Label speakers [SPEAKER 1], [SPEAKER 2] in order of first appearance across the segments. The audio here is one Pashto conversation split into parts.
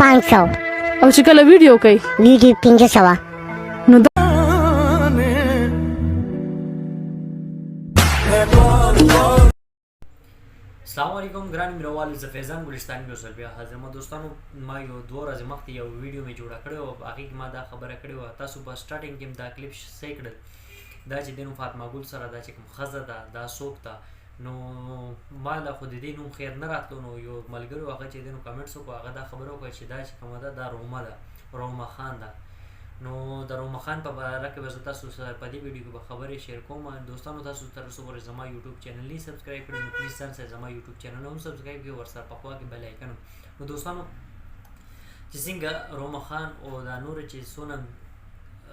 [SPEAKER 1] 500.
[SPEAKER 2] او چې کله ویډیو کوي؟
[SPEAKER 1] ویډیو 500.
[SPEAKER 2] نو دا
[SPEAKER 3] السلام علیکم ګران مینوالو، زه فیضان ګلستاني یو ځل بیا حاضر یم. دوستانو، ما یو دوه ورځې مخکې یو ویډیو مې جوړه کړې وه، هغې کې ما دا خبره کړې وه. تاسو په سټارټینګ کې دا کلیپ صحیح کړل، دا چې دی نو فاطمه ګل سره دا چې کوم ښځه ده، دا څوک ده؟ نو ما له خو د دې نوم خیر نه راتلو. نو یو ملګری هغه چې دی نو کمنټس وکړو، هغه دا خبره وکړه چې دا چې کومه ده، دا رومه ده، رومه خان ده. نو د رومه خان په باره کې به زه تاسو سره په دې ویډیو کې به خبرې شیر کوم. دوستانو، تاسو تر اوسه پورې زما یوټیوب چینل نه سبسکرایب کړئ، نو پلیز ځان سره زما یوټیوب چینل هم سبسکرایب کړئ، ورسره په خوا کې بیل آیکن. نو دوستانو، چې څنګه رومه خان او دا نور چې څونه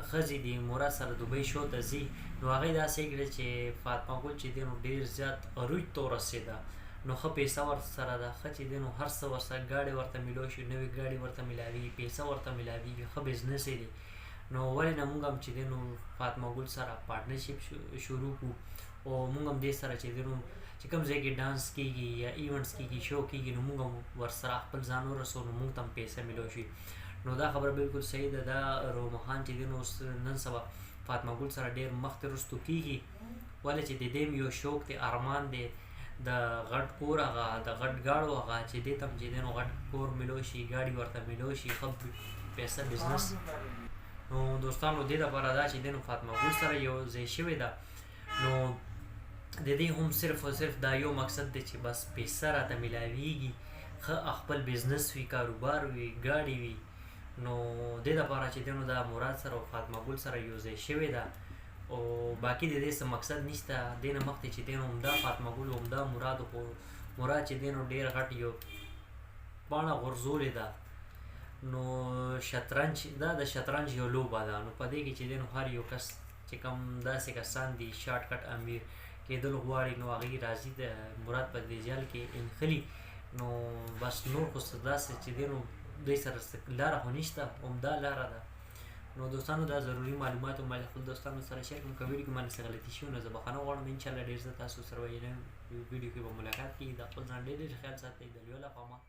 [SPEAKER 3] ښځې دي مراد سره دوبۍ شو ته ځي، نو هغې داسې کړه چې فاطمه ګل چې دی نو ډېر زیات عروج ته ورسېده، نو ښه پیسه ورسره ده، ښه چې دی نو هر څه ورسره، ګاډی ورته میلاو شي، نوې ګاډي ورته میلاویږي، پیسه ورته میلاویږي، ښه بزنس یې دی. نو ولې نه موږ هم چې دی نو فاطمه ګل سره پارټنرشپ شروع کړو او موږ هم دې سره چې دی نو چې کوم ځای کې ډانس کیږي یا ایونټس کیږي، شو کیږي، نو موږ هم ورسره خپل ځان ورسو، نو موږ ته هم پیسې میلاو شي. نو دا خبره بالکل صحیح ده. دا رومخان چې دی نو نن سبا فاطمه ګل سره ډیر مخته رستو کیږي، ولې چې د دې یو شوق دی، ارمان دی، د غټ کور هغه، د غټ ګاړو هغه، چې دې ته هم چې دی نو غټ کور ملو شي، ګاډي ورته ملو شي، ښه پیسه، بزنس. نو دوستانو، دې لپاره دا چې دی نو فاطمه ګل سره یو ځای شوې ده، نو د دې هم صرف او صرف دا یو مقصد دی چې بس پیسه راته ملاویږي، ښه خپل بزنس وي، کاروبار وي، ګاډي وي. نو دې لپاره چې دی نو دا مراد سره او فاطمه ګل سره یو ځای شوې ده او باقي د دې څه مقصد نشته. دې نه مخکې چې دی نو همدا فاطمه ګل او همدا مراد، خو مراد چې دی نو ډېر غټ یو پاڼه غورځولې ده. نو شطرنج دا د شطرنج یو لوبه ده، نو په دې کې چې دی نو هر یو کس چې کوم داسې کسان دي شارټ کټ امیر کېدل غواړي، نو هغوی راځي د مراد په دې جال کې انخلي. نو بس نور خو څه داسې چې دی نو دوی سره لاره خو نشته، همدا لاره ده. نو دوستانو، دا ضروري معلومات مې له خپل دوستانو سره شیر کوم. که ویډیو کې ما څه غلطي شوې، نو زه بخښنه غواړم. ان شاء الله ډېر زر تاسو سره به ویډیو کې به ملاقات کیږي. د خپل ځان ډېر ډېر خیال ساتئ. د لوی الله په امان.